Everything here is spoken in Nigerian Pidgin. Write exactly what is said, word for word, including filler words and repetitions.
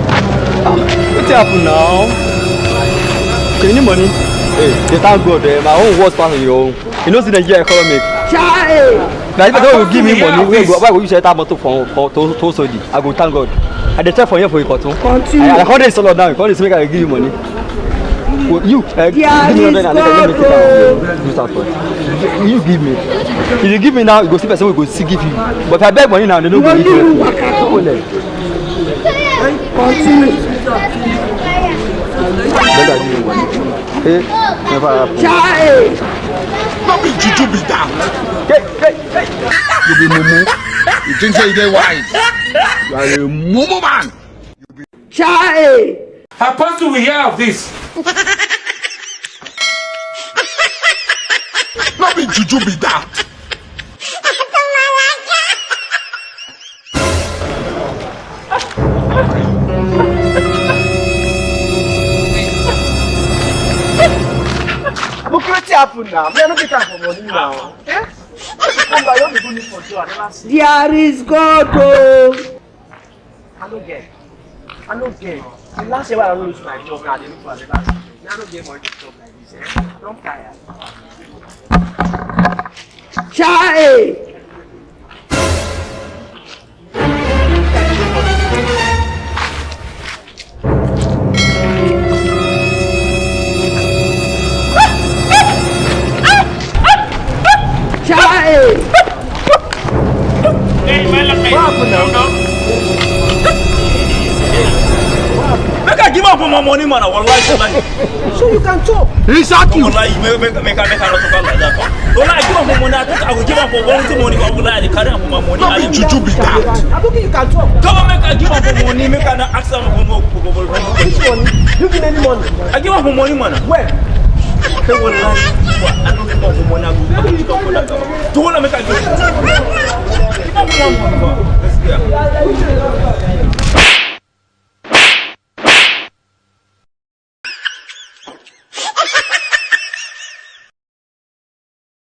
Wetin happen now? Can you money? Hey, dey thank God, eh, my own worse pass your own. You know, see Nigeria economy. Chai! Na if I don't give me money, why go, why go you set up motor for, for to, to Sodi? I go thank God. I dey try for here for Ikotun. Continue. I, I come dey solo now. You come dey say make I give you money. Well, you, eh, give me hundred and let me take am. You start for. You give me. If you give me now, you go see person wey go still give you. But if I beg money now, they no go give you. Hold on. Continue. Beg I give you money. Eh, never happen. Chai! No be juju be that. Hey, hey, hey. You be mumu. You think say you dey wise? You are a mumu man. Chai! Apostle will hear of this. No be juju be that. But wetin happen now? Me, I no get time for money now. Eh? Come by, you no dey do me for joy. I never see. There is God o. I no get. I no get. The last year when I no lose my job, now I dey look for another thing. Me, I no get money to chop like this. Eh? I don tire. Chai! Chai! Hey, man, look, man. What happened now? Make I give am for my money, man. I will lie to lie. So you can talk. Exactly. Wallahi, make, make, make, make I not talk like that. Wallahi, I give am for money. I think I will give am for one thing money. Wallahi, I dey carry am for my money. No be juju be that. I don't think you can talk. Come on, make I give am for money. Make I not ask am for more. Which money? You give any money? I give am for money, man. Where? Hey, wallahi, I don't give am for money. I go